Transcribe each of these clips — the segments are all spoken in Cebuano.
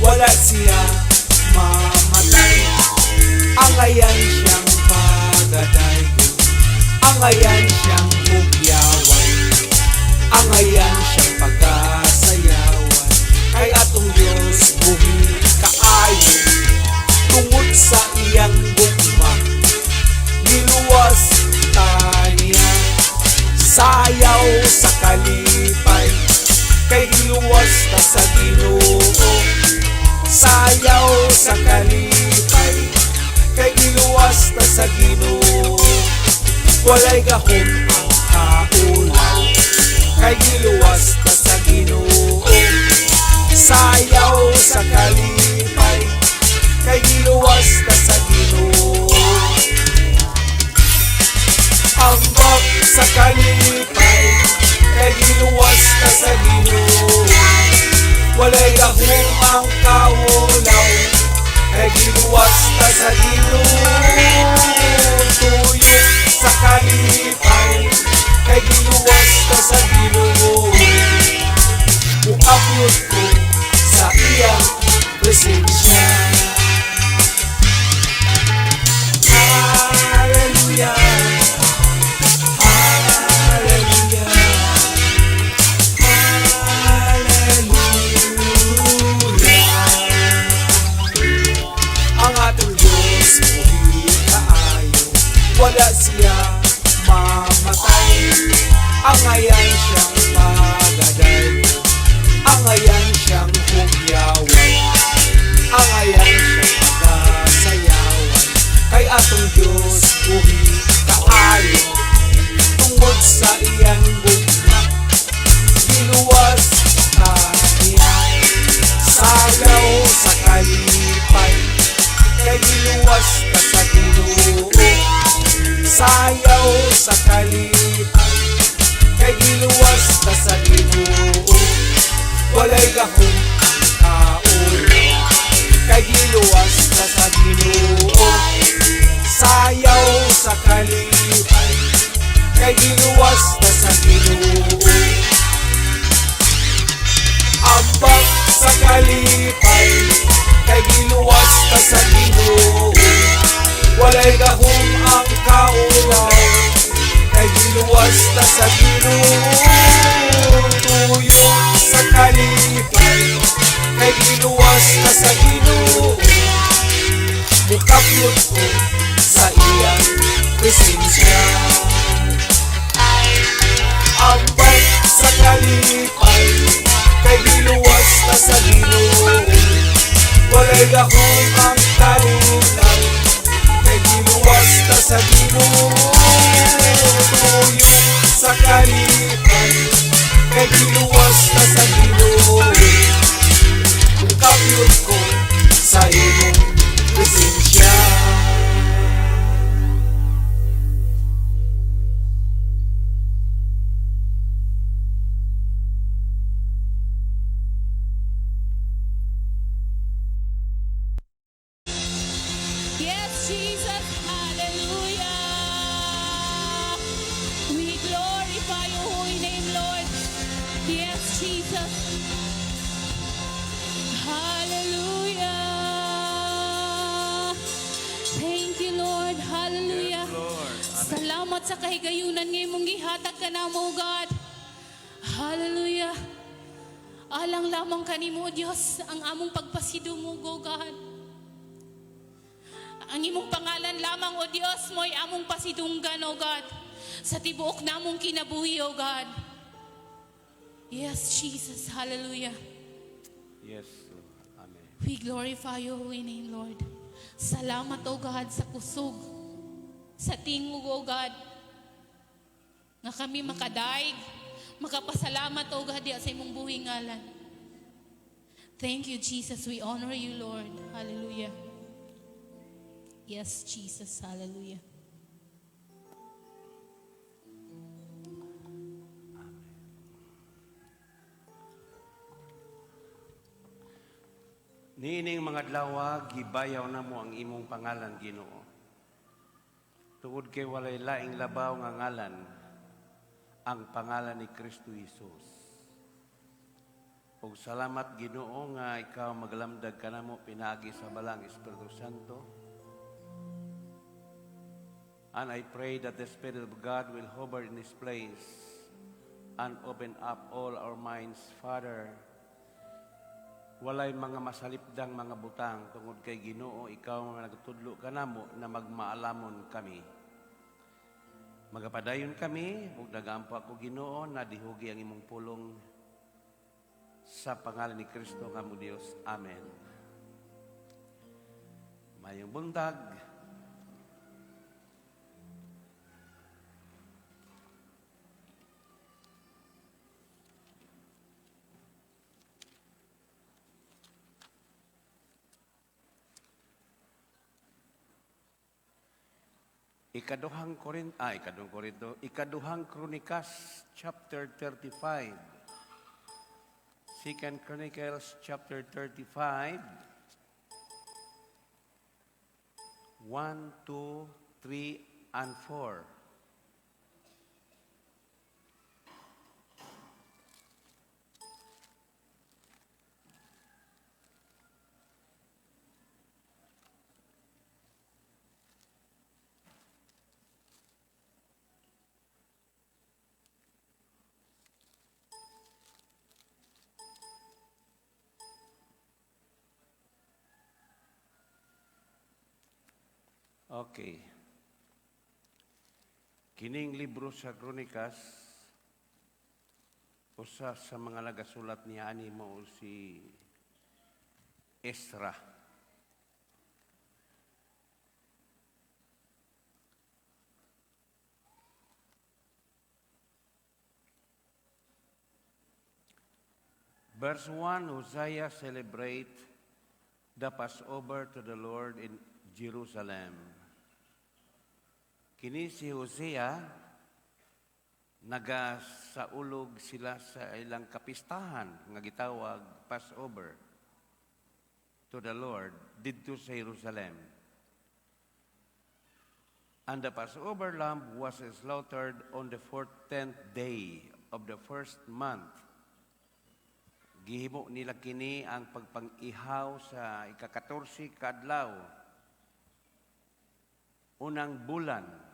Wala siya mamatay. Angayan siyang pagadaygon, angayan siyang hugyawan, angayan siyang pagasayawan. Kay atong Diyos buhi kaayo. Tungod sa iyang gugma, giluwas ta niya. Sayaw sa kalipay, kay giluwas ta sa Ginoo. Sayaw sa kalipay, kay giluwas ta sa Ginoo. Walay gahom ang kaulaw, kay giluwas ta sa Ginoo. Sayaw sa kalipay, kay giluwas ta sa Ginoo. Ambak sa kalipay, kay giluwas ta sa Ginoo. Walay gahom ang kaulaw, kay giluwas ta sa Ginoo. Tuyok sa kalipay, kay giluwas ta sa Ginoo. Muapyot ko sa iyang presensya. Hallelujah, Hallelujah, Hallelujah. Ang atong Diyos buhi kaayo. Wala siya mamatay. Angayan siyang pagadaygon, angayan siyang hugyawan, angayan siyang pagasayawan. Kay atong Diyos buhi kaayo. Tungod sa iyang gugma, giluwas ta niya. Sayaw sa kalipay, kay giluwas ta sa Ginoo. Sayaw sa kalipay, kay giluwas ta sa Ginoo. Walay gahom ang kaulaw, kay giluwas ta sa Ginoo. Sayaw sa kalipay, kay giluwas ta sa Ginoo. Ambak sa kalipay, kay giluwas ta sa Ginoo. Walay gahom ang kaulaw, kay giluwas ta sa Ginoo. Tuyok sa kalipay, kay giluwas ta sa Ginoo. Mukapyot ko sa iyang presensya. Ambak sa kalipay, kay giluwas ta sa Ginoo. Walay gahom ang kaulaw, kay giluwas ta sa Ginoo. Tuyok sa kalipay, kay giluwas ta sa Ginoo. Mukapyot ko sa imong presensya. Yes, Jesus, hallelujah. We glorify your holy name, Lord. Yes, Jesus. Hallelujah. Thank you, Lord. Hallelujah. Yes, Lord. Amen. Salamat sa kahigayunan nga imong gihatag kanamo, God. Hallelujah. Alang lamang kanimo, O Dios, ang among pagpasidungog, O God. Ang imong pangalan lamang, O Dios, mo'y among pasidunggan, O God. Sa tibuok namong kinabuhi, O God. Yes, Jesus. Hallelujah. Yes, Lord. Amen. We glorify your holy name, Lord. Salamat, O God, sa kusog, sa tingog, O God, nga kami makadaig, makapasalamat, O God, diha sa imong buhi ngalan. Thank you, Jesus. We honor you, Lord. Hallelujah. Yes, Jesus. Hallelujah. Niining mga adlaw, gibayaw na mo ang imong pangalan, Ginoo. Tungod kay walay laing labaw nga ngalan, ang pangalan ni Kristo Jesus. Ug salamat, Ginoo, nga ikaw maglamdag kanamo pinaagi sa Balaang Espiritu Santo. And I pray that the Spirit of God will hover in this place and open up all our minds, Father. Walay mga masalipdang mga butang tungod kay, Ginoo, ikaw nga nagtudlo kanamo na magmaalamon kami. Magapadayon kami ug nagampo ako, Ginoo, na dihugi ang imong pulong sa pangalan ni Kristo nga among Dios. Amen. Mayong buntag. Ikaduhang Korin ah, ikaduhang Korinto, Ikaduhang Kronikas chapter 35. Second Chronicles chapter 35. 1, 2, 3, and 4. Okay. Kining libro sa Kronikas, usa sa mga nagasulat niya ani mao si Ezra. Verse 1, Hosea celebrate the Passover to the Lord in Jerusalem. Kini si Hosea, nagasaulog sila sa ilang kapistahan nga gitawag Passover to the Lord didto sa Jerusalem. And the Passover lamb was slaughtered on the 14th day of the first month. Gihimo nila kini ang pagpang-ihaw sa ika-14 kaadlaw unang bulan.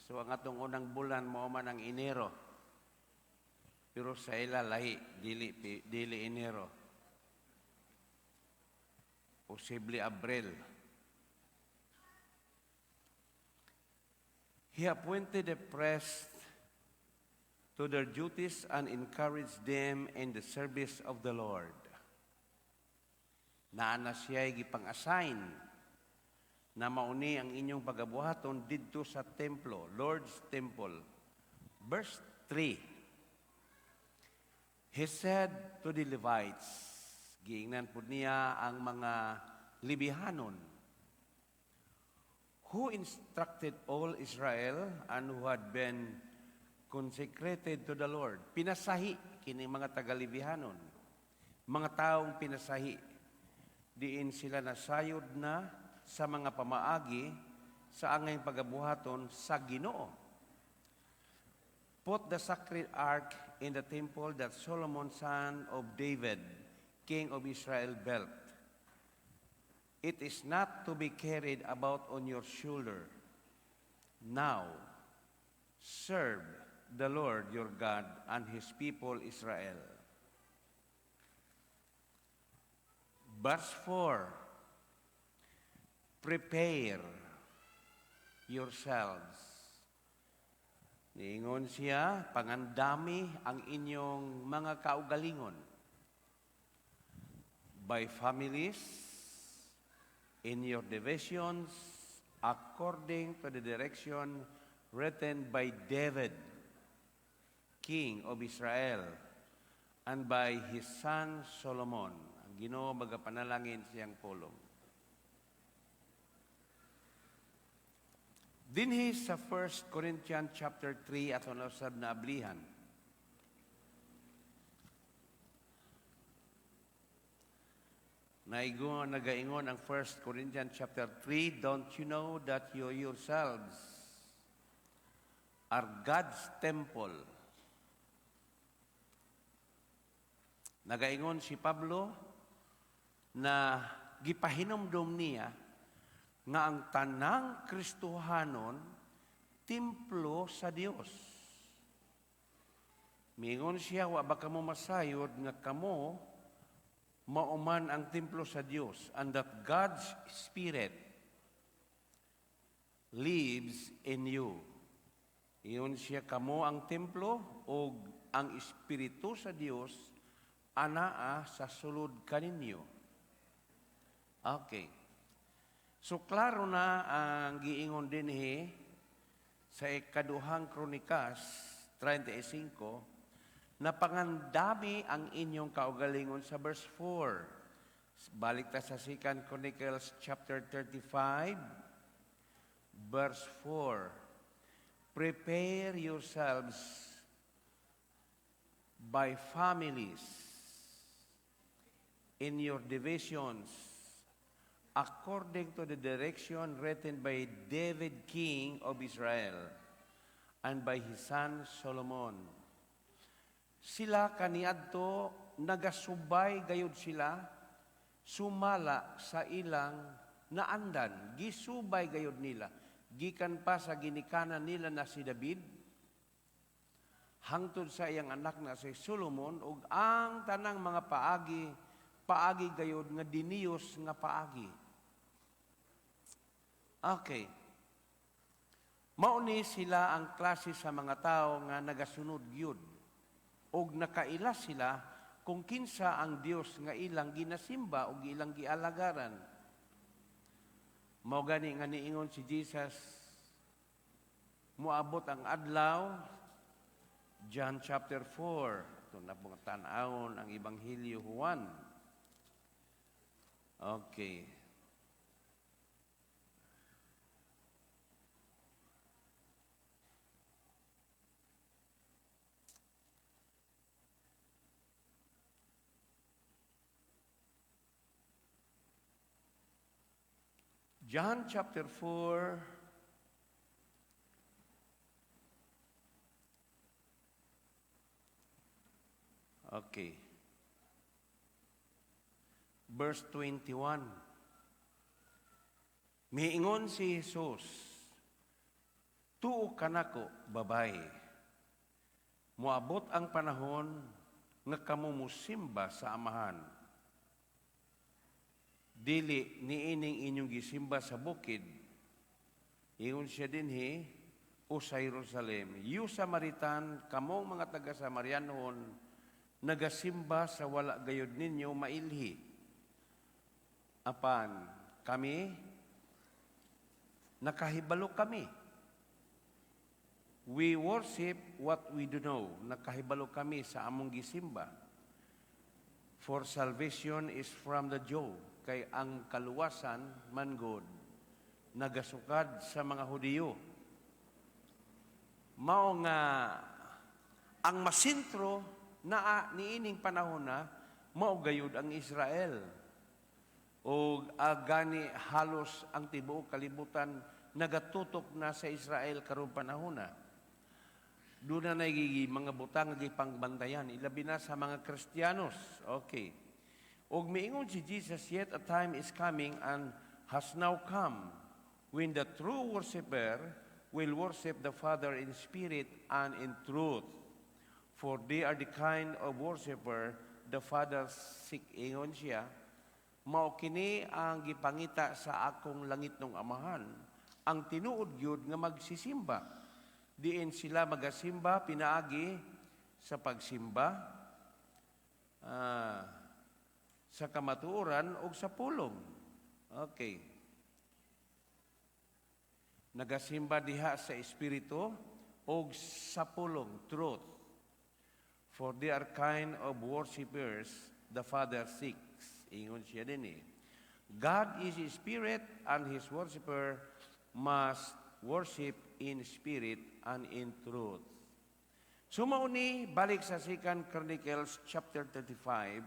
So ang atong unang bulan mao man ang Enero. Pero sa ila lahi, dili dili Enero. Posible Abril. He appointed the priests to their duties and encouraged them in the service of the Lord. Naa na siya gipang-assign na mauni ang inyong pagabuhaton didto sa templo, Lord's temple. Verse 3. He said to the Levites, giingnan pud niya ang mga Lebihanon, who instructed all Israel and who had been consecrated to the Lord. Pinasahi kini mga taga-Lebihanon. Mga taong pinasahi. Diin sila nasayod na sa mga pamaagi sa angay pagabuhaton sa Ginoo. Put the sacred ark in the temple that Solomon, son of David, king of Israel, built. It is not to be carried about on your shoulder. Now, serve the Lord your God and his people Israel. Verse 4. Prepare yourselves. Niingon siya, pangandami ang inyong mga kaugalingon by families in your divisions according to the direction written by David, king of Israel, and by his son Solomon. Ang Ginoo magapanalangin siyang pulong. Dinhi sa 1 Corinthians chapter 3 ato na usab na ablihan. Naigo, nagaingon ang 1 Corinthians chapter 3, "Don't you know that you yourselves are God's temple?" Nagaingon si Pablo na gipahinomdom niya nga ang tanang Kristohanon templo sa Dios. Miingon siya, wa ba kamo masayod nga kamo mao man ang templo sa Dios and that God's Spirit lives in you? Ingon siya, kamo ang templo o ang Espiritu sa Dios anaa sa sulod kaninyo. Okay. So klaro na ang giingon dinhi sa Ikaduhang Kronikas 35 na pangandami ang inyong kaugalingon sa verse 4. Balik ta sa 2 Chronicles chapter 35 verse 4. "Prepare yourselves by families in your divisions according to the direction written by David, king of Israel, and by his son Solomon." Sila kaniadto nagasubay gayud sila sumala sa ilang naandan, gisubay gayud nila gikan pa sa ginikanan nila na si David hangtod sa iyang anak na si Solomon, ug ang tanang mga paagi, paagi gayud nga diniyos nga paagi. Okay. Mao ni sila ang klase sa mga tao nga nagasunod gyud ug nakaila sila kung kinsa ang Dios nga ilang ginasimba ug ilang gialagaran. Mao gani nga niingon si Jesus, muabot ang adlaw, John chapter 4. Ito na pong tan-awon ang Ebanghelyo Juan. Okay. John chapter 4, okay, verse 21. Miingon si Jesus, "Tuo kanako, babay. Moabot ang panahon nga kamo musimba sa Amahan. Dili niining inyong gisimba sa bukid." Ingon siya dinhi, o sa Jerusalem. "You Samaritan, kamong mga taga Samarianon, nagasimba sa wala gayud ninyo mailhi. Apan kami, nakahibalo kami. We worship what we do know." Nakahibalo kami sa among gisimba. "For salvation is from the Jew." Kay ang kaluwasan man gud nagasukad sa mga Hudiyo. Mao nga ang masintro naa niining panahon na mao gayud ang Israel. O gani halos ang tibuok kalibutan nagatutok na sa Israel karong panahon na. Doon na nagigi mga butang nga gipangbantayan, ilabi na sa mga Kristiyanos. Okay. Og miingon si Jesus, "Yet a time is coming and has now come when the true worshipper will worship the Father in spirit and in truth. For they are the kind of worshipper the Father seek." Ingon siya, "Mao kini ang gipangita sa akong langitnong Amahan, ang tinuod gyud nga magsisimba." Diin sila magasimba pinaagi sa pagsimba sa kamatuoran o sa pulong. Okay. Nagasimba diha sa espiritu o sa pulong, truth. "For they are kind of worshipers the Father seeks." Ingon siya din eh. "God is a spirit and his worshipper must worship in spirit and in truth." So mao ni, balik sa 2 Chronicles chapter 35,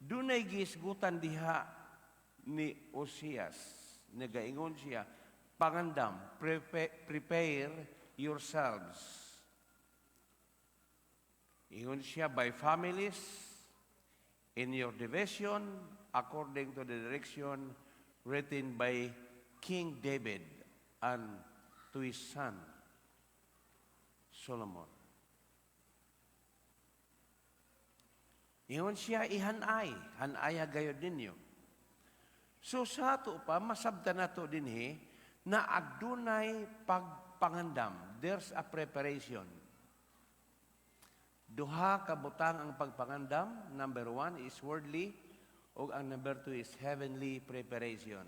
dunay gisgutan diha ni Osias. Nagaingon siya, pangandam, prepare yourselves. Ingon siya, by families, In your division, according to the direction written by King David and to his son, Solomon. Ingon siya, ihanay, hanaya gayod ninyo. So sa ato pa, masabtan nato dinhi na adunay pagpangandam. There's a preparation. Duha ka butang ang pagpangandam. Number one is worldly, ug ang number two is heavenly preparation.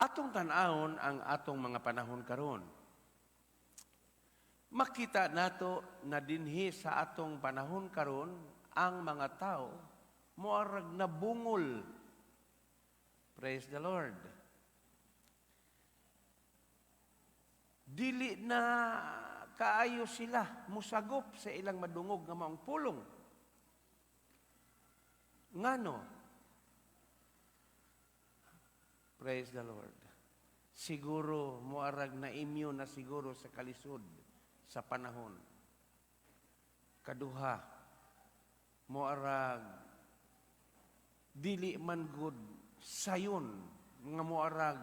Atong tan-awon ang atong mga panahon karon. Makita nato na dinhi sa atong panahon karon ang mga tao moarag nabungol. Praise the Lord. Dili na kaayo sila musagop sa ilang madungog nga maong pulong. Ngano? Praise the Lord. Siguro moarag na immune na siguro sa kalisod sa panahon. Kaduha, moarag dili man gud sayon nga moarag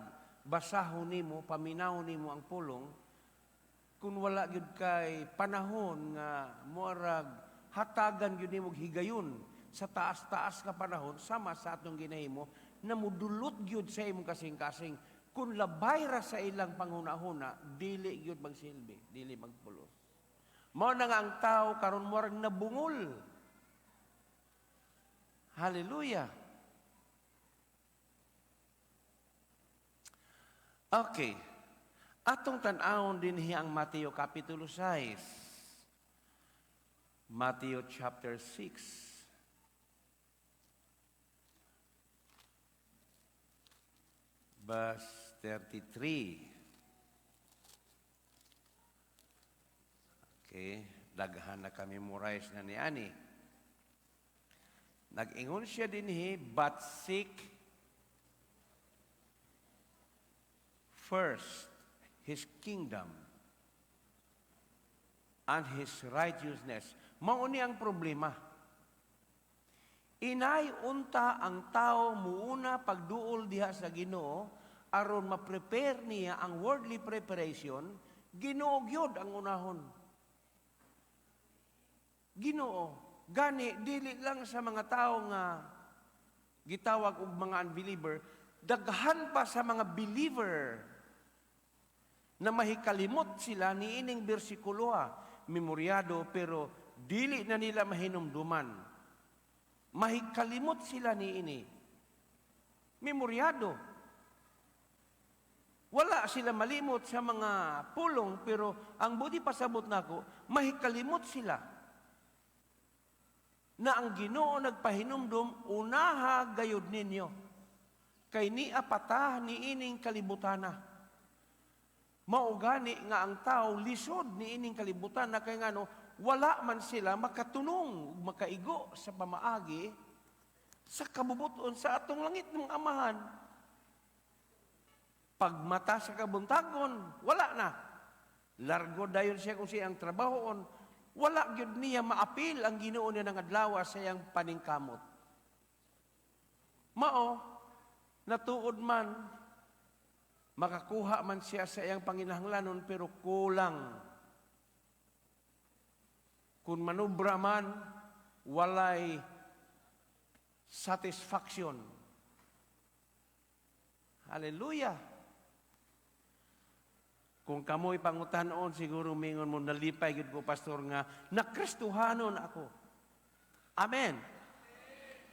basahon nimo, paminaw nimo ang pulong kung wala gyud kay panahon nga moarag hatagan gyud nimo higayon sa taas-taas nga panahon sama sa atong ginahimo na mudulot gyud sa imong kasing-kasing. Kung labay ra sa ilang panghuna-huna, dili gyud magsilbi, dili magpulos. Mao na nga ang tao karon moarag nabungol. Hallelujah. Okay. Atong tan-awon dinhi ang Mateo Kapitulo 6. Mateo chapter 6. Verse 33. Okay, daghan na kami memorize na niani. Nag-ingon siya dinhi, but seek first His kingdom and His righteousness. Mao ni ang problema. Inay unta ang tao muuna pagduol diha sa Ginoo aron ma-prepare niya ang worldly preparation, Ginoo gyud ang unahon. Ginoo. Gani dili lang sa mga tao nga gitawag og mga unbeliever, daghan pa sa mga believer na mahikalimot sila niining bersikulo, memoryado, pero dili na nila mahinumduman. Mahikalimot sila niini. Memoryado. Wala sila malimot sa mga pulong, pero ang buti pasabot nako, mahikalimot sila na ang Ginoo nagpahinumdum, unaha gayud ninyo, kay niya patah niining kalibutana. Mao gani nga ang tao lisod niining kalibutan na kay ngano wala man sila makatunong, makaigo sa pamaagi sa kabubuton sa atong langit ng Amahan. Pagmata sa kabuntagon, wala na. Largo dayon siya kung siyang trabahoon, wala gyud niya maapil ang Ginoo niya ng adlaw sa iyang paningkamot. Mao, natuod man, makakuha man siya sa iyang panginahanglanon, pero kulang. Kung manubra man, walay satisfaction. Hallelujah! Kung kamoy pangutanon, siguro mingon mo, nalipay gid ko, pastor, nga nakristuhanon ako. Amen.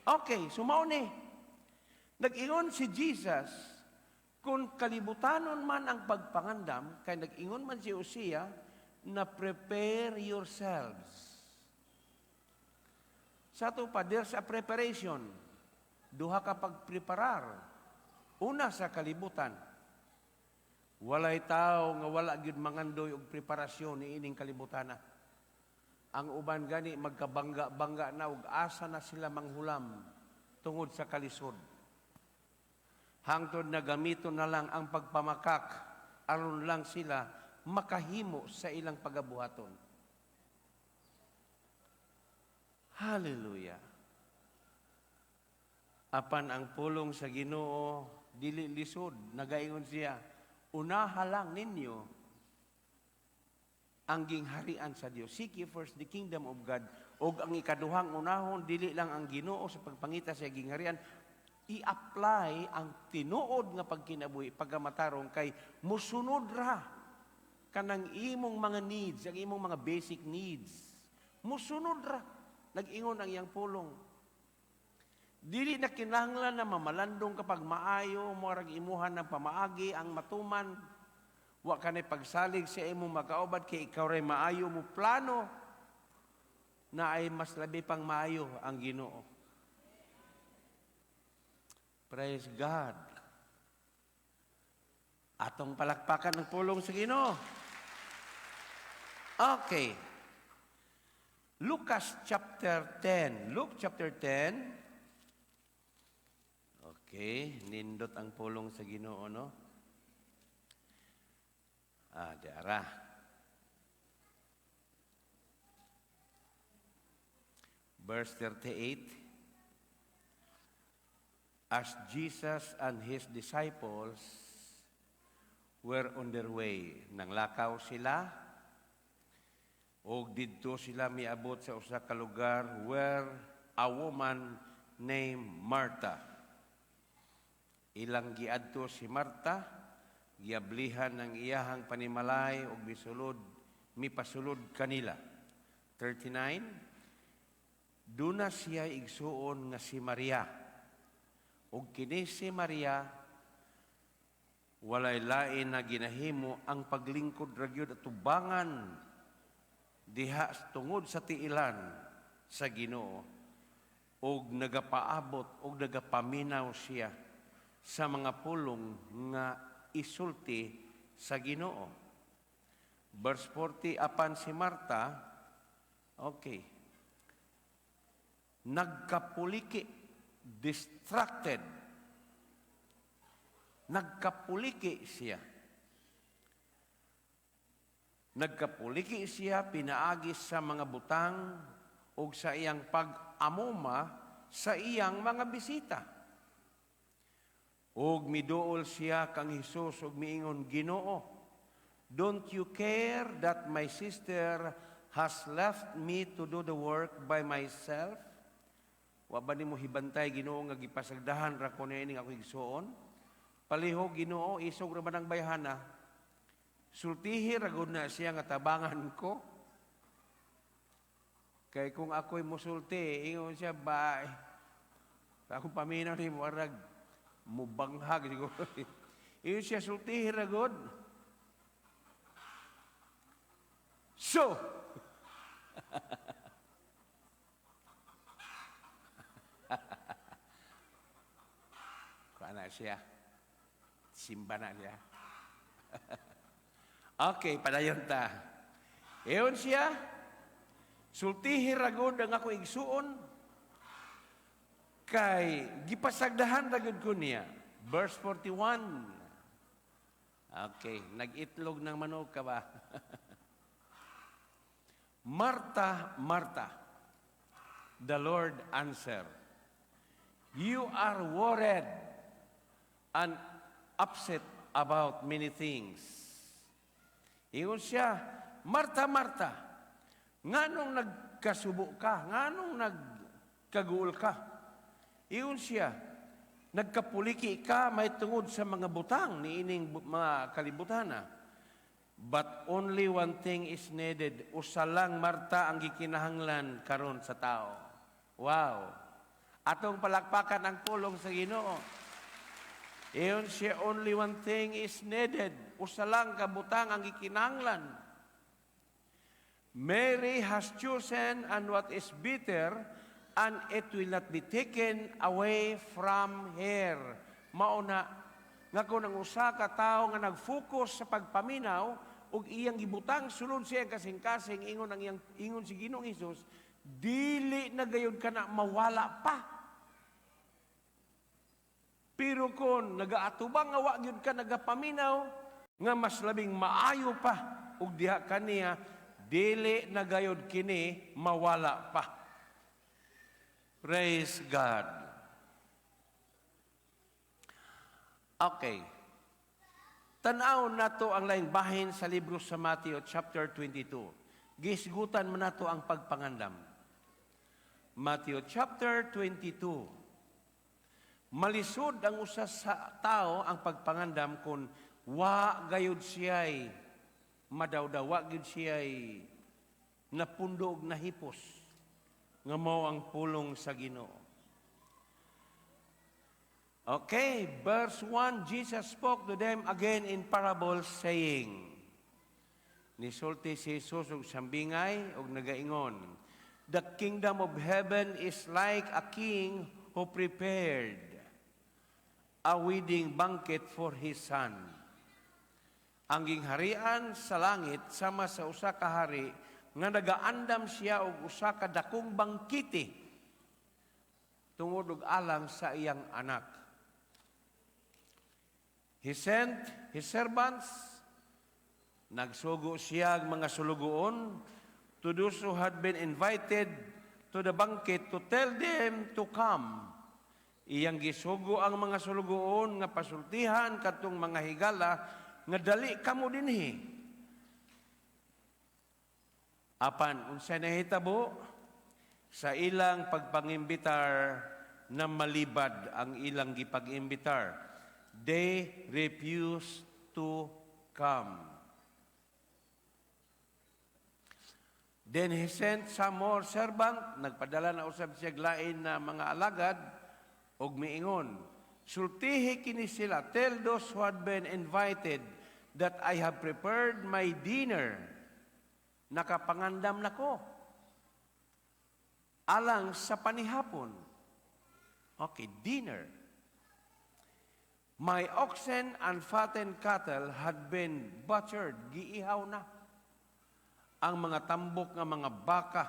Okay, so mao ni. Nag-ingon si Jesus, kung kalibutanon man ang pagpangandam, kay nag-ingon man si Hosea, na prepare yourselves. Sa ato pa, there's a preparation. Duha ka pagpreparar. Una sa kalibutan. Walay tao nga wala gyud mangandoy og preparasyon niining kalibutana. Ang uban gani magkabangga-bangga na og asa na sila manghulam tungod sa kalisod. Hangtod na gamiton na lang ang pagpamakak aron lang sila makahimo sa ilang pagabuhaton. Hallelujah. Apan ang pulong sa Ginoo dili lisod, nagaingon siya, unaha lang ninyo ang gingharian sa Dios. Seek ye first the kingdom of God. Og ang ikaduhang unahon, dili lang ang Ginoo sa pagpangita sa gingharian, i-apply ang tinuod nga pagkinabuhi, pagkamatarong, kay musunod ra kanang imong mga needs, ang imong mga basic needs. Musunod ra. Nag-ingon ang iyang pulong. Dili na kinahanglan na mamalandong kapag maayo, murag imuhan ng pamaagi ang matuman. Wa ka na pagsalig sa imong makaubad kay ikaw ray maayo mo plano na ay mas labi pang maayo ang Ginoo. Praise God. Atong palakpakan ng pulong sa Ginoo. Okay. Lucas chapter 10. Luke chapter 10. Okay, nindot ang pulong sa Ginoo, no? Ah, di ara. Verse 38. As Jesus and his disciples were on their way, nanglakaw sila, og didto sila miabot sa usa ka lugar where a woman named Martha. Ilang giadto si Martha, giablihan ang iyahang panimalay og misulod, mipasulod kanila. 39. Duna siya igsuon nga si Maria. Og kini si Maria walay lain na ginahimo ang paglingkod ra gyud at tubangan diha tungod sa tiilan sa Ginoo, og nagapaabot og nagapaminaw siya sa mga pulong nga isulti sa Ginoo. Verse 40, apan si Marta, okay, nagkapuliki, distracted. Nagkapuliki siya. Nagkapuliki siya pinaagi sa mga butang ug sa iyang pag-amuma sa iyang mga bisita. Ug miduol siya kang Hesus ug miingon, "Ginoo, don't you care that my sister has left me to do the work by myself?" Wa ba nimo hibantay, Ginoo, nga gipasagdahan ra ko niining ako igsuon? Palihog, Ginoo, isog ra ba ng bayhana? Sultihi ra gud na siya nga tabangan ko. Kay kung ako'y musulti, ingon siya, ba, akong paminaw ni warag, mubanghag siguro. Ingon siya, sultihi ra gud. So, kuha na siya. Simba na siya. Okay, padayon ta. Eon siya, sultihi ra gud ang ako igsuon, kay gipasagdahan ra gud ko niya. Verse 41. Okay, nag-itlog ng manok ka ba? Martha, Martha, the Lord answered, you are worried and upset about many things. Ingon siya, Martha, Martha, nganong nagkasubo ka? Nganong nagkaguol ka? Ingon siya, nagkapuliki ka may tungod sa mga butang ni ining mga kalibutana. But only one thing is needed. Usa lang, Martha, ang gikinahanglan karon sa tao. Wow! Atong palakpakan ang pulong sa Ginoo. Iyon siya, only one thing is needed. Usa lang kabutang ang gikinahanglan. Mary has chosen and what is better, and it will not be taken away from her. Mauna, nga kung ang usa ka tawo nga nag-focus sa pagpaminaw ug iyang gibutang sulod siya kasing-kasing, ingon ang iyang ingon si Ginoong Hesus, dili na gayud kana mawala pa. Pero kung nagaatubang nga wa gyud ka nagapaminaw, nga mas labing maayo pa ug diha kaniya, dili na gayud kini mawala pa. Praise God. Okay. Tan-aw nato ang laing bahin sa libro sa Matthew chapter 22. Gisgutan man nato ang pagpangandam. Matthew chapter 22. Malisod ang usa sa tao ang pagpangandam kung wa gayud siya'y madawdaw, wa gyud siya'y napundo og nahipos nga mao ang pulong sa Ginoo. Okay, verse 1, Jesus spoke to them again in parables, saying, nisulti si Jesus og sambingay og nagaingon, "The kingdom of heaven is like a king who prepared a wedding banquet for his son." Ang gingharian sa langit sama sa usa ka hari nga nagaandam siya og usa ka dakong bangkete tungod og alang sa iyang anak. He sent his servants, nagsugo siya ang mga sulugoon, to those who had been invited to the banquet to tell them to come. Iyang gisugo ang mga sulugoon nga pasultihan kadtong mga higala nga dali kamo dinhi. Apan unsay nahitabo sa ilang pagpangimbitar na malibad ang ilang gipag-imbitar. They refused to come. Then he sent some more servant, nagpadala na usab siya lain na mga alagad og miingon, "Sultihi kini sila, tell those who had been invited that I have prepared my dinner. Nakapangandam na ko alang sa panihapon." Okay, dinner. "My oxen and fattened cattle had been butchered." Giihaw na ang mga tambok nga mga baka.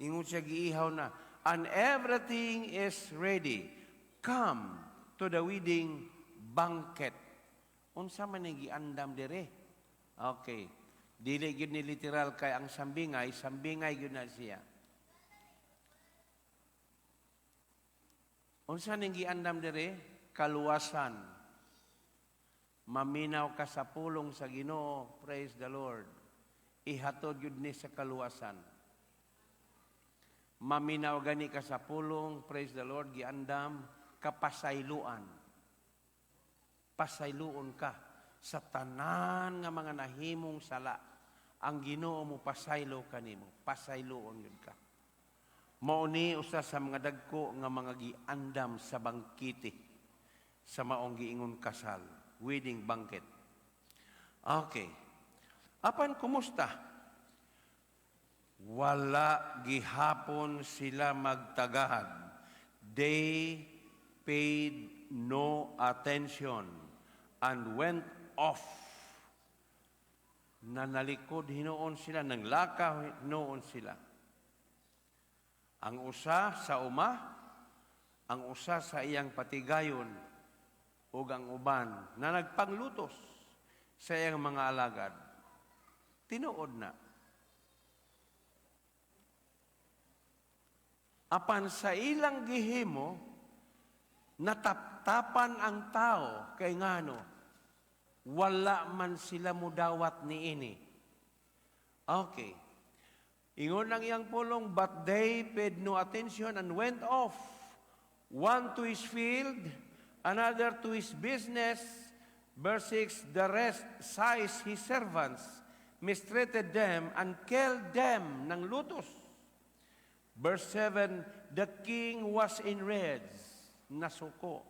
Ingon siya, giihaw na. "And everything is ready. Come to the wedding banquet." Unsa man ni giandam dire? Okay. Dili gyud ni literal kay ang sambingay, sambingay gyud na siya. Unsa ning giandam dire? Kaluwasan. Maminaw ka sa pulong sa Ginoo, praise the Lord. Ihatod gyud ni sa kaluwasan. Maminaw gani ka sa pulong, praise the Lord, giandam kapasayloan. Pasayloon ka sa tanan nga mga nahimong sala. Ang Ginoo mo pasaylo kanimo, pasayloon gyud ka. Mao ni usa sa mga dagko nga mga giandam sa bangkete sa maong giingon kasal, wedding banquet. Okay. Apan kumusta? Wala gihapon sila magtagad. They paid no attention and went off. Nanalikod hinuon sila, nanglakaw hinuon sila. Ang usa sa uma, ang usa sa iyang patigayon, ug ang uban na nagpanglutos sa iyang mga alagad. Tinuod na. Apan sa ilang gihimo, nataptapan ang tao kay ngano, wala man sila mudawat niini. Okay. Ingon ang iyang pulong, but they paid no attention and went off, one to his field, another to his business. Verse 6, the rest seized his servants, mistreated them, and killed them ng lutos. Verse 7, the king was enraged, nasuko.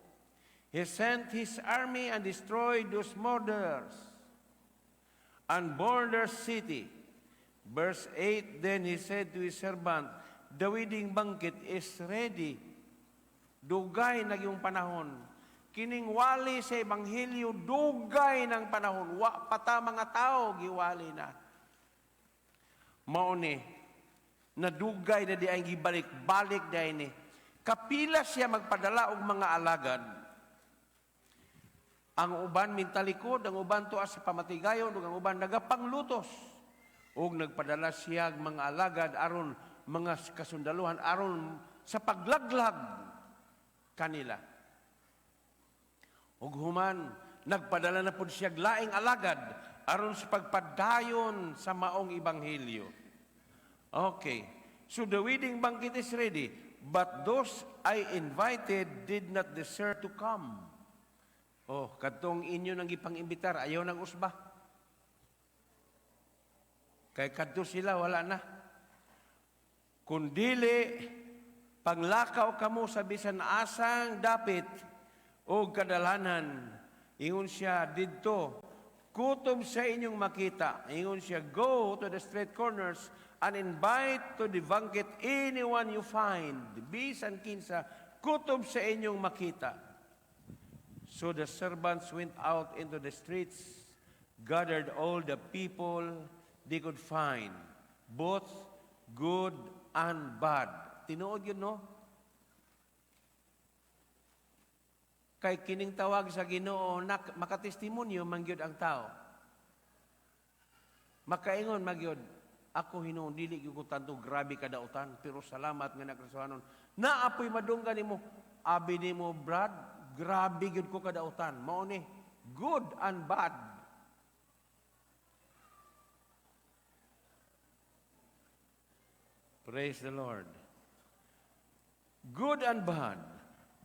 He sent his army and destroyed those murderers and burned their city. Verse 8, then he said to his servant, "The wedding banquet is ready." Dugay na yung panahon. Kining wali sa Ebanghelyo, dugay ng panahon. Wa pa ta mga tao, giwali na. Mao ni, nadugay na di ay gibalik-balik di ni. Kapila siya magpadala og mga alagad. Ang uban mintalikod, ang uban tuwa sa pamatigayon, ug ang uban nagapanglutos. Ug nagpadala siya og mga alagad aron mga kasundaluhan aron sa paglaglag kanila. Ug human, nagpadala na pud siya laing alagad aron sa pagpadayon sa maong ebanghelyo. Okay. So the wedding banquet is ready, but those I invited did not deserve to come. Oh, kadtong inyo nang gipang-imbitar, ayaw nang usba. Kay kadto sila, wala na. Kung dili, panglakaw kamo sa bisan asang dapit o kadalanan, ingon siya didto, kutob sa inyong makita. Ingon siya, "Go to the street corners and invite to the banquet anyone you find." Bisan kinsa, kutob sa inyong makita. So the servants went out into the streets, gathered all the people they could find, both good and bad. Tinuod yun, no? Kay kining tawag sa Ginoo, makatestimonyo man gyud ang tao. Makaingon man gyud, "Ako hinuon dili gyud ko tanto grabe kadautan, pero salamat nga nakristohanon." Naapoy madunggan nimo, "Abi nimo, Brad, grabe gyud ko kadautan." Mao ni good and bad. Praise the Lord. Good and bad.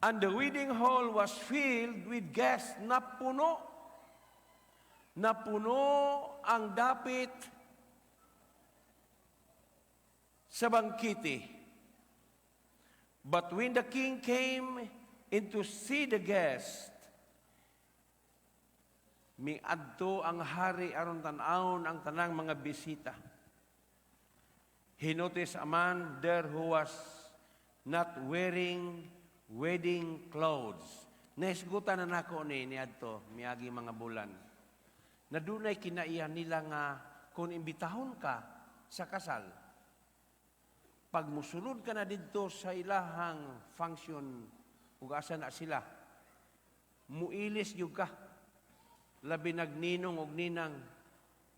And the wedding hall was filled with guests. Napuno. Napuno ang dapit sa bangkete. But when the king came in to see the guest, miadto ang hari aron tan-awon ang tanang mga bisita. He noticed a man there who was not wearing wedding clothes. Nahisgutan na nako ni niadto miagi mga bulan. Na dunay kinaiya nila nga kung imbitahon ka sa kasal, pag musulod ka na didto sa ilahang function ug asa na sila, muilis gyud ka. Labi nagninong og ninang,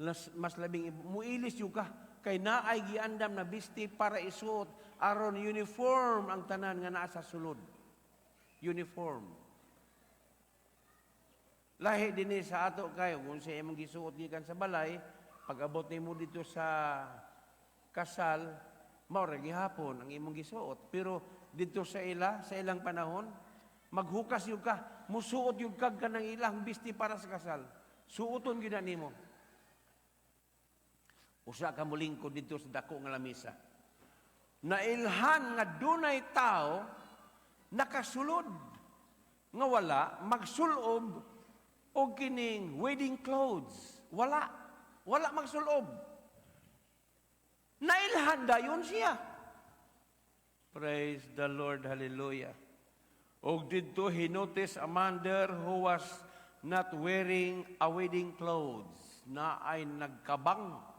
mas labing muilis gyud ka kay naay giandam na bisti para isuot aron uniform ang tanan nga naa sa sulod. Uniform. Lahi dinhi sa ato kayo kung sa imong gisuot gikan sa balay, pag abot nimo dito sa kasal, mao ra gihapon ang imong gisuot. Pero dito sa ila, sa ilang panahon, maghukas yun ka, musuot yun kag kanang ilang bisti para sa kasal. Suoton gyud na nimo. Usa ka molingkod dito sa dako nga lamisa. Nailhan nga dunay tao nakasulod nga wala magsulob og kining wedding clothes. Wala. Wala magsulob. Nailhan dayon siya. Praise the Lord. Hallelujah. Og didto he noticed a man there who was not wearing a wedding clothes, na ay nagkabang.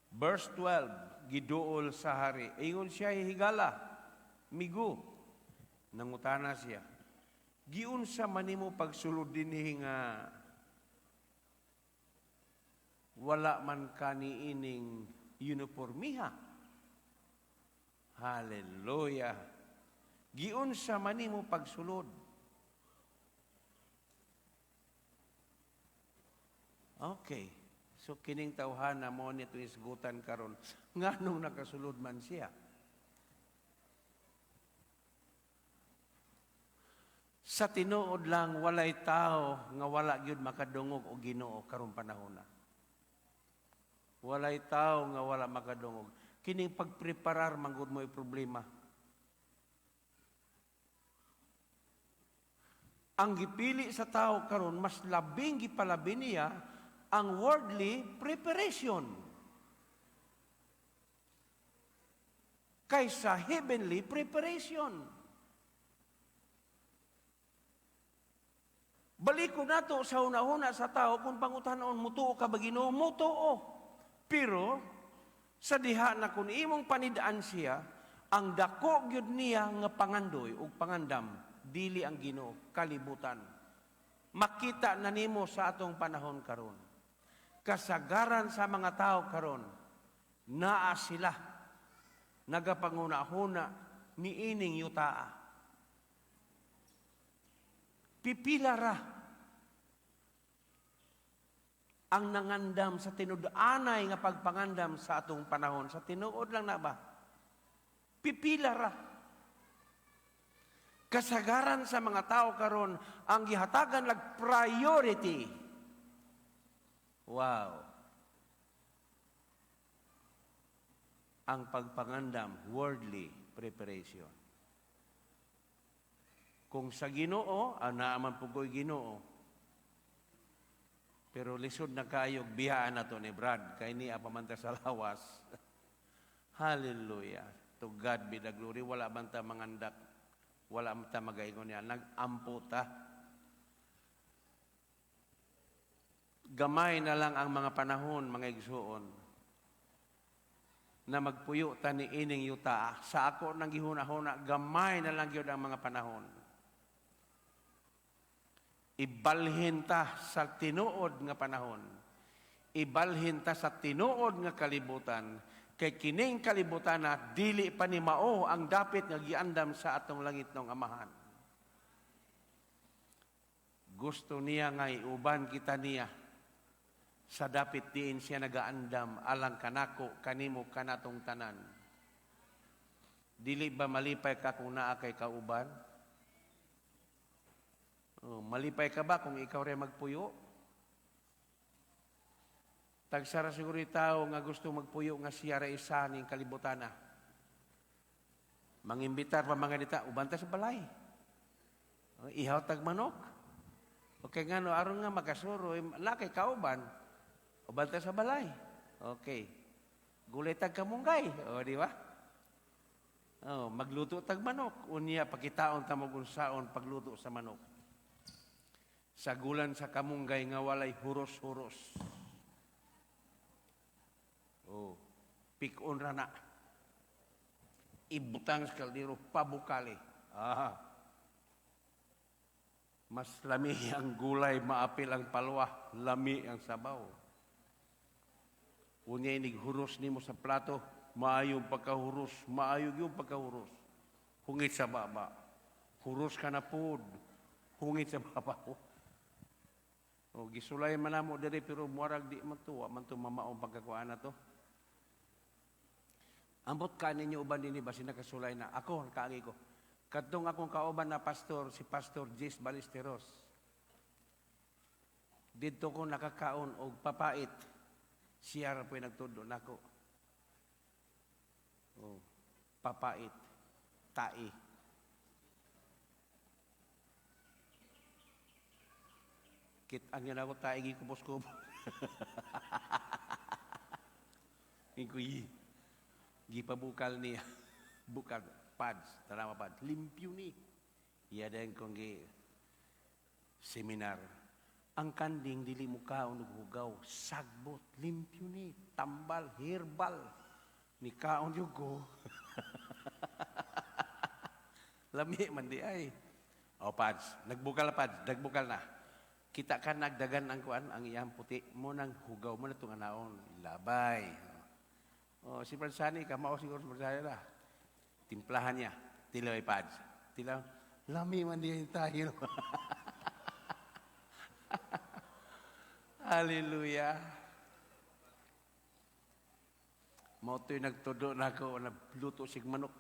Verse 12, giduol sa hari. Ingon siya, "Higala, migo." Nangutana siya, "Giunsa man nimo pagsulod dinhi nga wala man kani ining uniformiha?" Hallelujah. Giunsa man nimo pagsulod? Okay. So kining tawhana mo nito isgutan karon nganong nakasulod man siya. Sa tinuod lang walay tao nga wala gyud makadungog og Ginoo karong panahona. Walay tao nga wala makadungog. Kining pagpreparar manggod mo'y problema. Ang gipili sa tao karon mas labing gipalabi niya ang worldly preparation kaysa heavenly preparation. Baliko nato sa una-una sa tao kung pangutanon, mutuo ka ba Ginoo? Mutuo. Pero sa diha na kung imong panidaan siya, ang dako gyud niya nga pangandoy ug pangandam dili ang Ginoo, kalibutan. Makita na nimo sa atong panahon karon. Kasagaran sa mga tao karon, naa sila nagapanguna-huna niining yutaa. Pipila ra ang nangandam sa tinud-anay nga pagpangandam sa atong panahon. Sa tinuod lang na ba? Pipila ra. Kasagaran sa mga tao karon ang gihatagan lag priority. Wow. Ang pagpangandam, worldly preparation. Kung sa Ginoo, naa man pud ko'y Ginoo. Pero lisod na kayog biyaan na to ni Brad, kay niya pa man ta sa lawas. Hallelujah. To God be the glory. Wala man ta mangandak. Wala man ta magaingon niya. Nag-ampo ta. Gamay na lang ang mga panahon, mga igsuon, na magpuyo ta ni ining yuta. Sa ako nang gihuna-huna, gamay na lang gyud ang mga panahon. Ibalhin ta sa tinuod nga panahon. Ibalhin ta sa tinuod nga kalibutan. Kay kining kalibutan na dili pa ni mao ang dapit nga giandam sa atong langit ng Amahan. Gusto niya nga iuban kita niya sa dapit diin siya nagaandam alang kanako, kanimo, kanatong tanan. Dili ba malipay ka kung naa kay kauban? Oh, malipay ka ba kung ikaw rin magpuyo? Tagsara siguro yung tao nga gusto magpuyo nga siya ra isa ning kalibutana. Mangimbitar pa mga dita, uban ta sa balay. Oh, ihaw tag manok. Okay nga no, aron nga makasuro, lakay kauban. Uban ta sa balay. Okay. Gulay tag kamunggay. O, di ba? Oh, magluto tag manok. Unya, pakitaon ta mo unsaon pagluto sa manok. Sagulan sa kamunggay nga walay huros-huros. Oh, pikon ra na. Ibutang sa kaldero, pabukali. Ah. Mas lami ang gulay, maapil ang palwa, lami ang sabaw. Unya inig huros nimo sa plato, maayong pagkahuros, maayo yung pagkahuros. Hungit sa baba. Huros ka na pod. Hungit sa baba. O, gisulay man namo diri pero muarag di man to, wa man to mamaong pagkakuan na to. Ambot ka ninyo uban dinhi ba nakasulay na ako kaagi ko. Kadtong akong kauban na pastor, si Pastor Jess Ballesteros. Didto ko nakakaon og papait. Siya ra po'y nagtudlo nako. Oh, papait, tai. Kit-an nga na ako, tae, gikubos-kubos. Ingkuyi. Gipabukal niya. Bukal, pads, tarama pads. Limpyo ni. Iya din kong gi seminar. Ang kanding dili mo kaon og hugaw, sagbot, limpyo ni, tambal, herbal. Ni kaon yung ko. Lami man di ay. O pads, nagbukal pads, nagbukal na. Kita ka nagdagan ang kuan, ang iyang puti mo nang hugaw mo na itong anaon. Labay. O, si Fransani, kamao siguro si Fransani na. Timplahan niya. Tilaw ay pads. Tilaw, lami man di tayo. Hallelujah. Mao to'y nagtudo na ako, nagluto sig manok.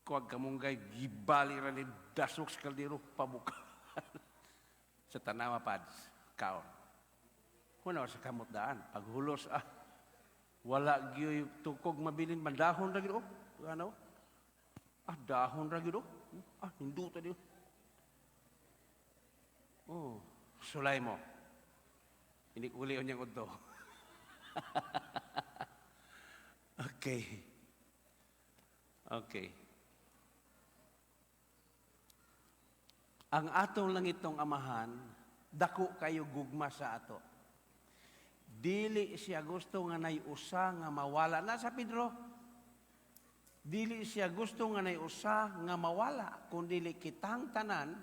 Kuwag kamunggay, gibali ra ni dasok sa kaldero, pabuka. Sa tanawa pads, kaon. Hunaw sa kamot daan, paghulos, wala gyud tukog mabilin, mandahon ra gyud, oh, ano? Ah, dahon ra gyud, oh. Ah, hinduta diyo. Oh, sulay mo. Hindi uli unyang udto. Okay. Okay. Ang atong langitong amahan, dako kayo gugma sa ato. Dili siya gusto nga nay usa nga mawala. Nasa Pedro, dili siya gusto nga nay usa nga mawala, kun dili kitang tanan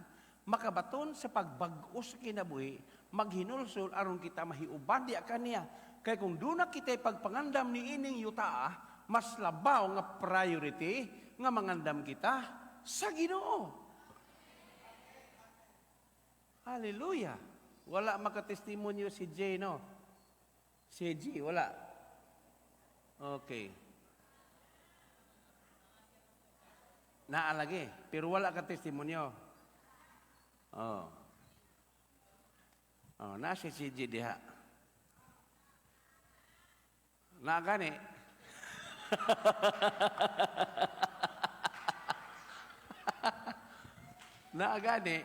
makabaton sa pagbag-o sa kinabuhi, maghinulsol aron kita mahiuban di kaniya. Kay kung duna kita'y pagpangandam ni ining yutaa, mas labaw nga priority nga mangandam kita sa Ginoo. Hallelujah. Wala makatestimonyo si Jay, no? Si G, wala. Okay. Naalagi, pero wala ka testimonyo. Oh. Oh, na si CG diha. Na gani. Na gani.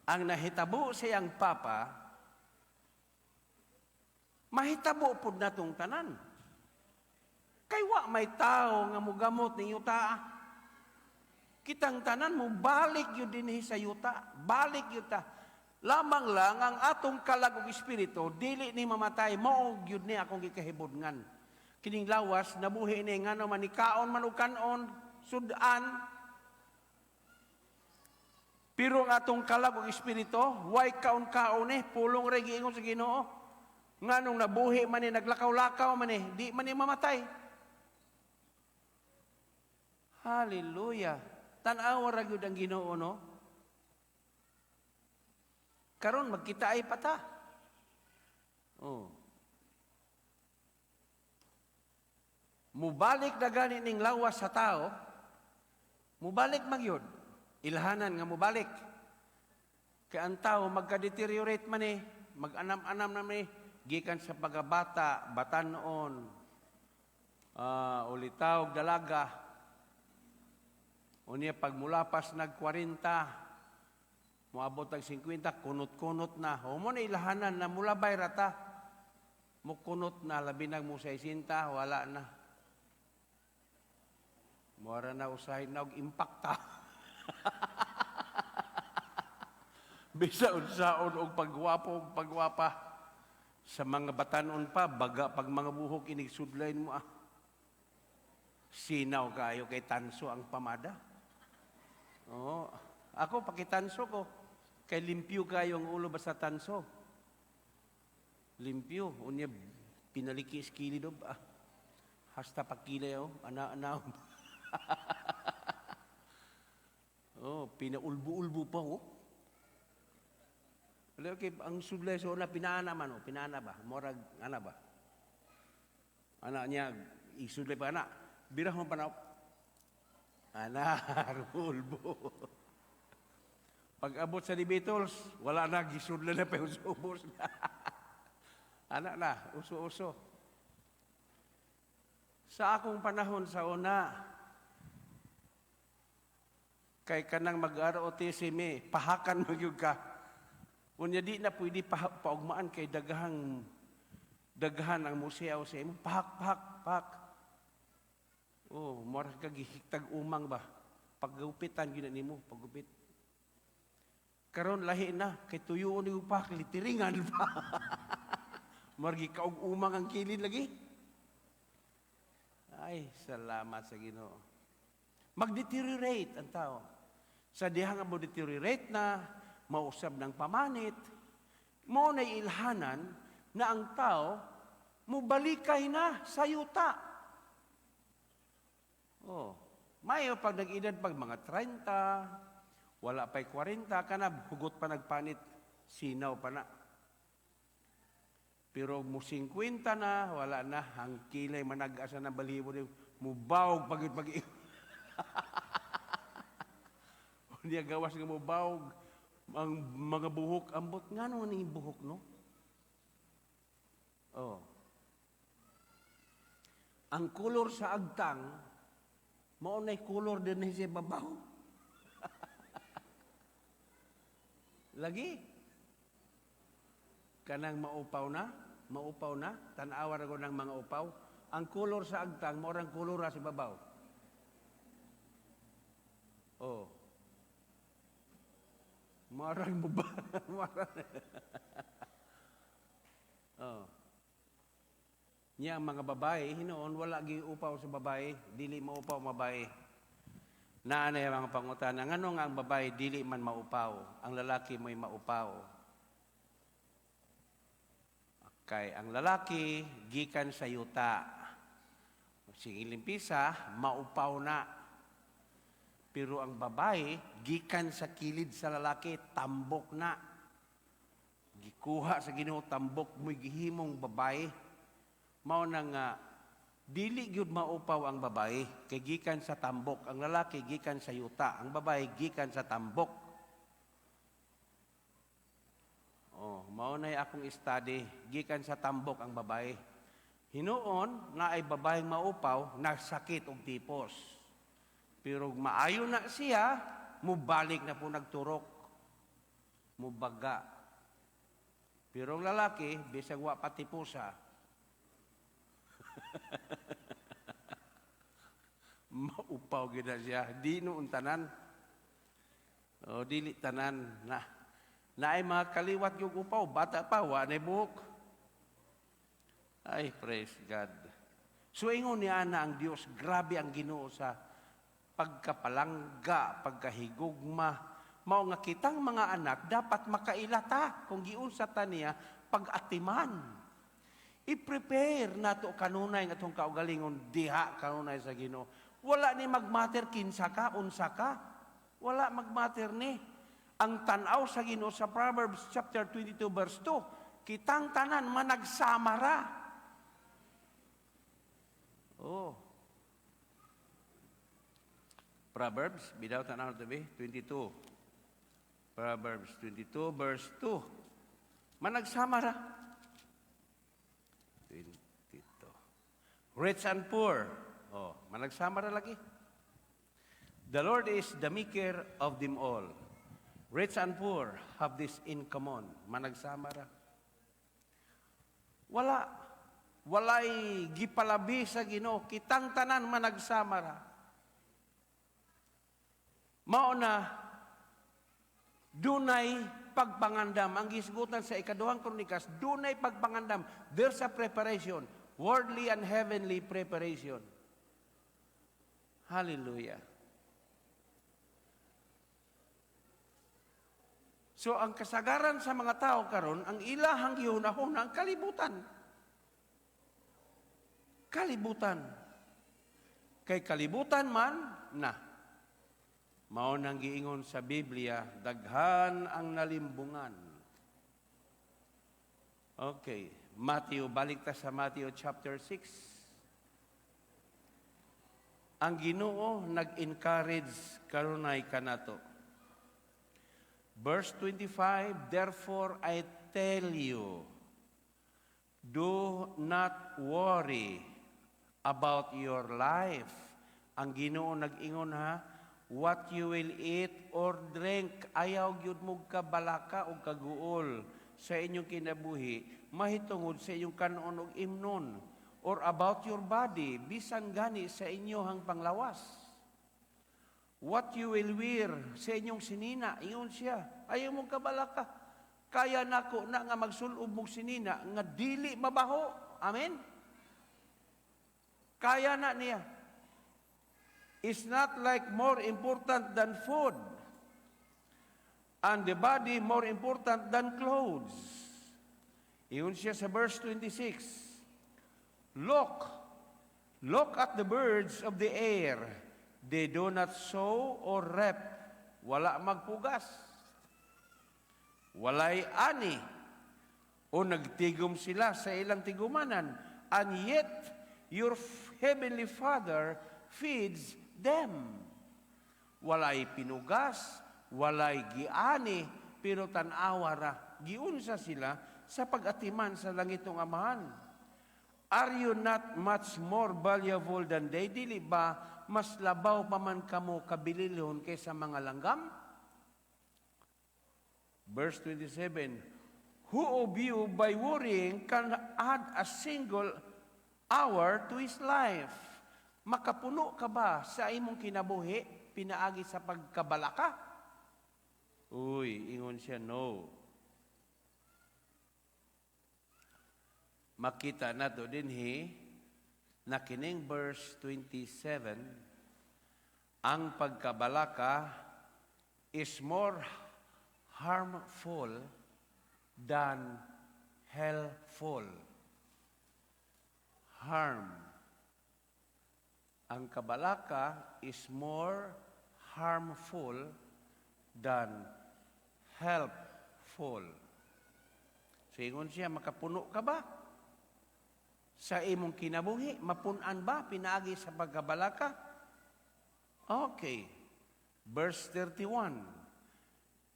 Ang nahitabo sa iyang papa, mahitabo pud natong tanan. Kay wa may tao nga mugamot ning yuta. Kitang tanan mo balik yun dinhi sa yuta, balik yuta. Lamang lang ang atong kalag ug espiritu dili ni mamatay, mao gyud ni akong gikahibudngan. Kining lawas nabuhi ni ngano man nikaon man og kanon, sudan. Pero ang atong kalag ug espiritu, way kaon-kaon ni, pulong ra giingon sa Ginoo. Nganong nabuhi man ni, naglakaw-lakaw man ni, di man ni mamatay. Hallelujah. Tan-awa ra gyud ang Ginoo, no? Karon magkita ay pata. Oh. Mubalik na gani ning lawas sa tao, mubalik magyud. Ilhanan nga mubalik. Kay ang tao magka-deteriorate man eh, mag-anam-anam na man eh, gikan sa pagabata, batanon, ulitaw, dalaga. Unya pag mulapas nag 40, moabot ang 50, kunot-kunot na. O mo na ilahanan na mulabay rata. Mukunot na, labi nag mo 60, wala na. Muara na usahay na og impakta. Bisa unsaon og pagwapo og pagwapa. Sa mga batanon pa, baga pag mga buhok inigsudlain mo ah. Sinaw kayo kay tanso ang pamada. Oo. Ako, pakitanso ko. Kay limpyo kayo ang ulo basta tanso. Limpyo. Unya, pinaliki skili do ba? Hasta pakilay oh. Ana-ana. Oh, pinaulbo-ulbo pa oh. Okay, ang sudlay sa una, pinaana man oh. Pinaana ba? Morag, ana ba? Ana niya, isudlay pa ana. Birah mo pa na. Ana, ulbo. Pag abot sa The Beatles, wala na, gisudla na pa yung subos na. Ana na, uso-uso. Sa akong panahon sa una, kay kanang mag-ROTC mi, pahakan mo gyud ka. Unya di na pwede paugmaan kay daghan ang museo sa imo. Pahak, pahak, pahak. Oh, mura ka gihiktag umang ba? Paggupitan gyud na nimo, paggupit. Karon lahi na kay tuyoon ni pahak litiringan pa. Margi kaog umang ang kilid lagi. Ay, salamat sa Ginoo. Mag-deteriorate ang tao. Sa diha nga mo deteriorate na, mausab ng pamanit, mo na ilhanan na ang tao mubalikay na sa yuta. Oh, mayo pag nag-edad pag mga 30, wala pa'y 40, kana hugot pa nagpanit, sinaw pa na. Pero mo 50 na, wala na, ang kilay manag-asa na balibo, mubawog pag-pag. Niya gawas nga mubawog ang mga buhok, ambot nga no ning buhok, no? Oh. Ang kolor sa agtang, mao nay kolor din ni sa babaw. Lagi. Kanang maupaw na, tan-awa ra ko ng mga upaw. Ang kolor sa agtang, mao rang kolor ra sa babaw. Oh. Marang mo ba? Marang. Oh. Niya ang mga babae, hinoon, wala gi upaw sa babae, dili maupaw babae. Naanay ang mga pangutana, ngano nga ang babae dili man maupaw, ang lalaki mo'y maupaw. Kay ang lalaki gikan sa yuta. Sige limpisa, maupaw na. Pero ang babae, gikan sa kilid sa lalaki, tambok na. Gikuha sa Ginoo tambok mo'y gihimong babae. Mao na nga dili gyud maupaw ang babae kay gikan sa tambok. Ang lalaki gikan sa yuta, ang babae gikan sa tambok. Oh, mao na akong study, gikan sa tambok ang babae. Hinuon na ay babaeng maupaw, nasakit og tipos. Pero maayo na siya, mubalik na po nagturok. Mubaga. Pero ang lalaki, bisag wa pa tipusa, maupaw gid na siya. Di noon tanan. O, dili tanan na. Naay mga kaliwat yung upaw, bata pa, wa na'y buhok. Ay, praise God. So ingon ni ana ang Dios, grabe ang Ginoo sa pagkapalangga, pagkahigugma. Mao nga kitang mga anak dapat makailata kung giunsa ta niya pag-atiman. I-prepare nato kanunay nga atong kaugalingon diha kanunay sa Ginoo. Wala ni magmatter kinsa ka, unsa ka. Wala magmatter ni. Ang tan-aw sa Ginoo sa Proverbs chapter 22 verse 2, kitang tanan managsama ra. Oh. Proverbs, bidaw tanaw to be, 22. Proverbs 22 verse 2. Managsama ra. 22. Rich and poor. Oh, managsama ra lagi. The Lord is the maker of them all. Rich and poor have this in common. Managsama ra. Wala. Walay gipalabi sa Ginoo. Kitang tanan managsama ra. Mao na dunay pagpangandam. Ang gisgutan sa Ikaduhang Kronikas, dunay pagpangandam. There's a preparation. Worldly and heavenly preparation. Hallelujah. So ang kasagaran sa mga tao karon, ang ilahang gihunahuna ang kalibutan. Kalibutan. Kay kalibutan man na. Mao nang giingon sa Biblia, daghan ang nalimbungan. Okay, Matthew, balik ta sa Matthew chapter 6. Ang Ginoo nag-encourage kanunay kanato. Verse 25, therefore I tell you, do not worry about your life. Ang Ginoo nag-ingon ha, what you will eat or drink, ayaw gyud mo kabalaka o kaguol sa inyong kinabuhi, mahitungod sa inyong kanon og imnon, or about your body, bisan gani sa inyong panglawas. What you will wear sa inyong sinina, ingon siya, ayaw mong kabalaka. Kaya nako na nga magsulob mong sinina, nga dili mabaho. Amen? Kaya na niya. It's not like more important than food, and the body more important than clothes. Ingon siya sa verse 26. Look, look at the birds of the air. They do not sow or reap. Wala magpugas. Walay ani. O nagtigom sila sa ilang tigumanan. And yet, your heavenly Father feeds them. Walay pinugas, walay giani, pero tan-awa ra. Giunsa sila sa pag-atiman sa langitong Amahan. Are you not much more valuable than they? Dili ba mas labaw pa man kamo kabililhon kaysa mga langgam? Verse 27, who of you by worrying can add a single hour to his life? Makapuno ka ba sa imong kinabuhi pinaagi sa pagkabalaka? Uy, ingon siya, no. Makita nato dinhi na kining verse 27, ang pagkabalaka is more harmful than helpful. Harm. Ang kabalaka is more harmful harmful than helpful. So ingon siya, makapuno ka ba sa imong kinabuhi? Mapunan ba pinaagi sa pagkabalaka? Okay. Verse 31.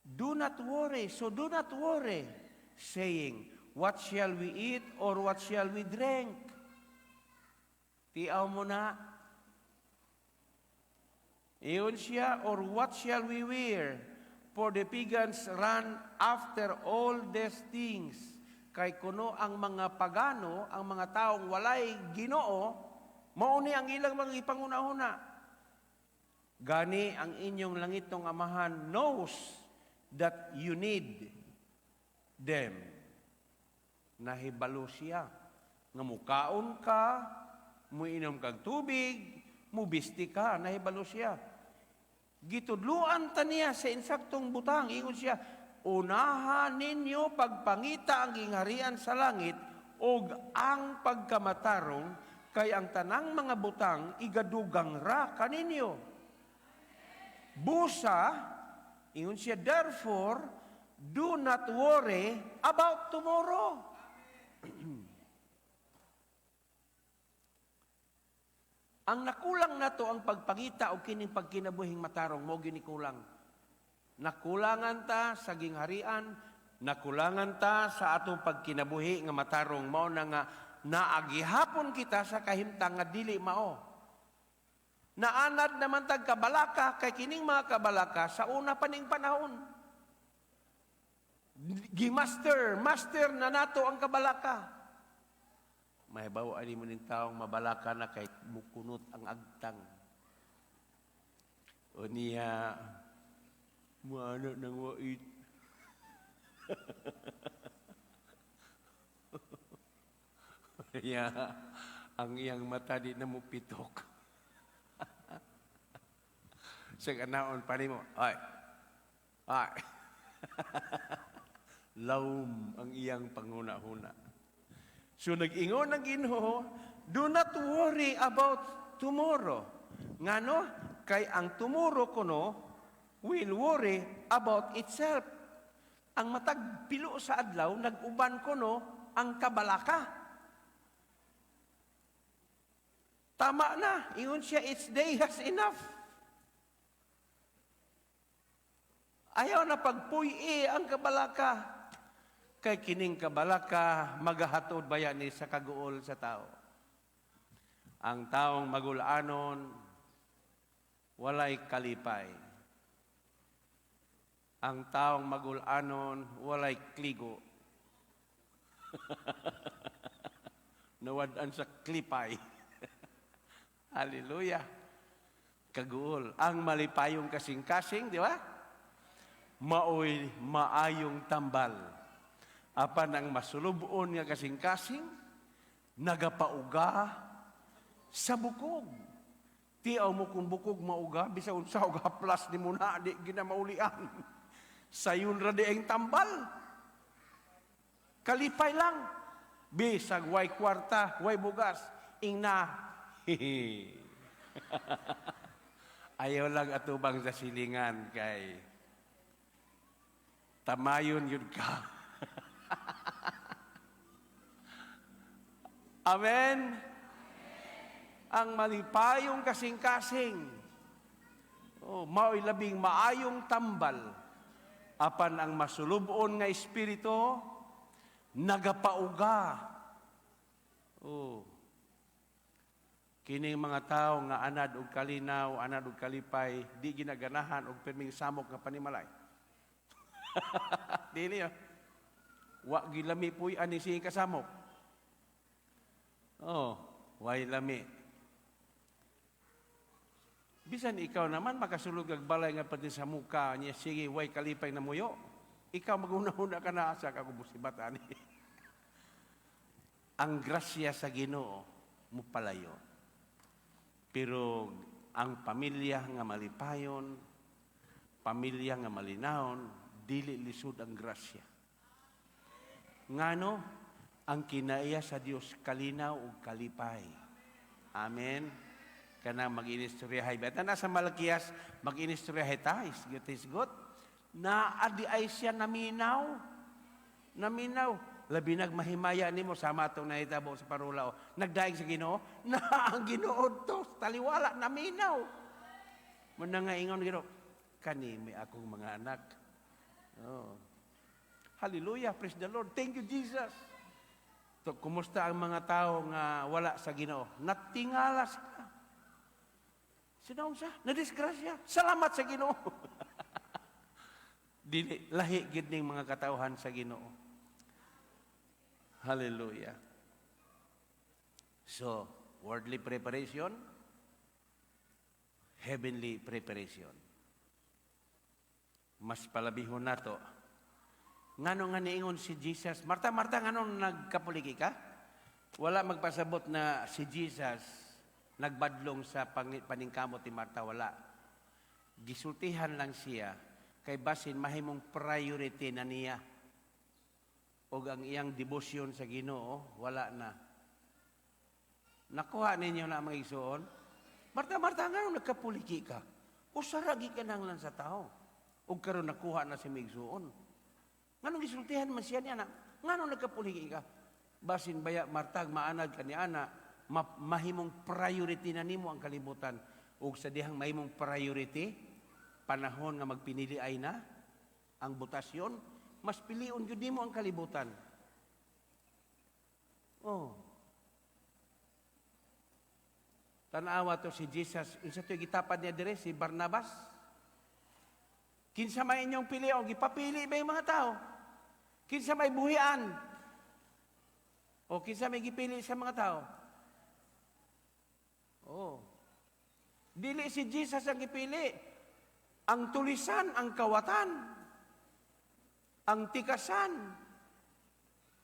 Do not worry. So do not worry, saying, "What shall we eat or what shall we drink?" Tiaw mo na. Ingon siya, "Or what shall we wear? For the pagans run after all these things." Kay kuno ang mga pagano, ang mga taong walay Ginoo, mao ni ang ilang mga ipanguna-una. Gani ang inyong langitnong Amahan knows that you need them. Nahibalo siya nga mukaon ka, muinom kag tubig, mubisti ka, nahibalo siya. Gitudluan ta niya sa insaktong butang. Ingon siya, "Unahan ninyo pagpangita ang gingharian sa langit ug ang pagkamatarong, kay ang tanang mga butang igadugang ra kaninyo." Busa, ingon siya, therefore, do not worry about tomorrow. Ang nakulang nato ang pagpangita og kining pagkinabuhing matarong, mao gyud ni kulang. Nakulangan ta sa gingharian, nakulangan ta sa atong pagkinabuhi nga matarong, mao na nga naagihapon kita sa kahimtang nga dili mao. Naanad naman tag kabalaka, kay kining mga kabalaka sa una pa ning panahon. Gimaster, master na nato ang kabalaka. Mahibaw ani mo ning taong mabalaka na kay mukunot ang agtang. O niya, muano ng wait. Niya, ang iyang mata di na mo pitok. Sa kanaon pa nimo, ay, ay. Lawom ang iyang panguna-huna. So nag-ingon ang Ginoo, do not worry about tomorrow. Ngano? Kay ang tomorrow kuno will worry about itself. Ang matag pilo sa adlaw, nag-uban kuno ang kabalaka. Tama na. Ingon siya, each day has enough. Ayaw na pagpuy-i ang kabalaka. Kay kining kabalaka, magahatod bayani sa kaguol sa tao. Ang taong magulanon, walay kalipay. Ang taong magulanon, walay kligo. Nawad-an sa klipay. Hallelujah. Kaguol. Ang malipayong kasing-kasing, di ba? Maoy maayong tambal. Apan ang masulubon nga kasing-kasing, nagapauga sa bukog. Tiaw mo kung bukog mauga, bisa unsa og haplas ni mo na, di ginamaulian. Sayon ra di ang tambal. Kalipay lang. Bisag way kwarta, way bugas, ingna. Ayaw lang atubang sa silingan kay tamayon yun ka. Amen? Ang malipayong kasing-kasing, oh, mao'y labing maayong tambal. Apan ang masulubon nga espiritu, nagapauga. Oh. Kining mga tao nga anad og kalinaw, anad og kalipay, di ginaganahan og pirming samok nga panimalay. Dili ah. Wa gilami puy ani siya kasamok. Oh, way lami. Bisan ikaw naman makasulog og balay nga pati sa muka niya, sige way kalipay na muyo. Ikaw maguna-una ka na asa ka musibat ani. Ang grasya sa Ginoo mupalayo. Pero ang pamilya nga malipayon, pamilya nga malinahon, dili lisod ang grasya. Ngano? Ang kinaiya sa Dios kalinaw ug kalipay. Amen. Kanang mag-inistoryahay. At na sa Malakias, mag-inistoryahay ta, hisgot, hisgot. Naa diay siya naminaw. Naminaw. Labi nag mahimaya nimo sama atong nahitabo sa parula. O. Nagdaig sa Ginoo, na ang Ginoo to, taliwala, naminaw. Muna nga ingon Ginoo, kani may akong mga anak. Oh. Hallelujah, praise the Lord. Thank you, Jesus. So, kumusta ang mga tao nga wala sa Ginoo? Natingala sila. Sinaon siya, nadisgrasya. Salamat sa Ginoo. Dili lahi gid ning mga katawhan sa Ginoo. Hallelujah. So, worldly preparation, heavenly preparation. Mas palabihon nato. Ngano nga niingon si Jesus, "Marta, Marta, ngano nagkapuliki ka?" Wala magpasabot na si Jesus nagbadlong sa paningkamot ni Marta, wala. Gisultihan lang siya kay basin mahimong priority na niya. O ang iyang devotion sa Ginoo, wala na. Nakuha ninyo na, mga igsoon? "Marta, Marta, ngano nagkapuliki ka? Usara ka nang lang sa tao." Ug karon nakuha na si igsoon. Nganong gisultihan man siya niya na, "Ngano nagkapuliki ka?" Basin baya, Marta, maanad ka ni ana, mahimong priority na nimo ang kalibutan. Ug sa dihang mahimong priority, panahon nga magpinili ay na, ang botasyon, mas pilion gyud nimo ang kalibutan. Oh. Tanawa to si Jesus, unsa to gitapad niya dire si Barnabas? "Kinsa may inyong pilion?" Gipapili ba yung mga tao? "Kinsa may buhian?" O kinsa may gipili sa mga tao? Oh. Dili si Jesus ang gipili. Ang tulisan, ang kawatan. Ang tikasan.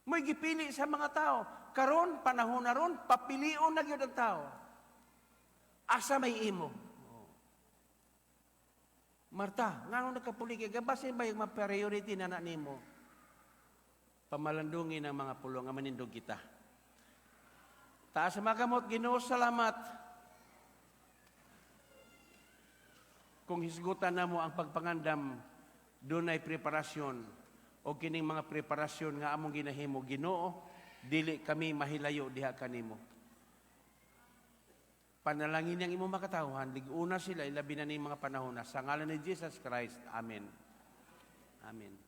May gipili sa mga tao. Karon, panahon na ron, papilion na gyud ang tao. Asa may imo? Oh. "Marta, ngano nagkapuliki ka? Basin ba yung ma-priority na na nimo?" Pamalandungin ang mga pulong nga manindog kita. Taas sa mga kamot. Ginoo, salamat. Kung hisgutan na mo ang pagpangandam, dunay preparasyon o kining mga preparasyon nga among ginahimo, Ginoo, dili kami mahilayo diha kanimo. Panalangin ang imong makatawhan, lig-una sila, ilabi na ning mga panahon na. Sa ngalan ni Jesus Christ. Amen. Amen.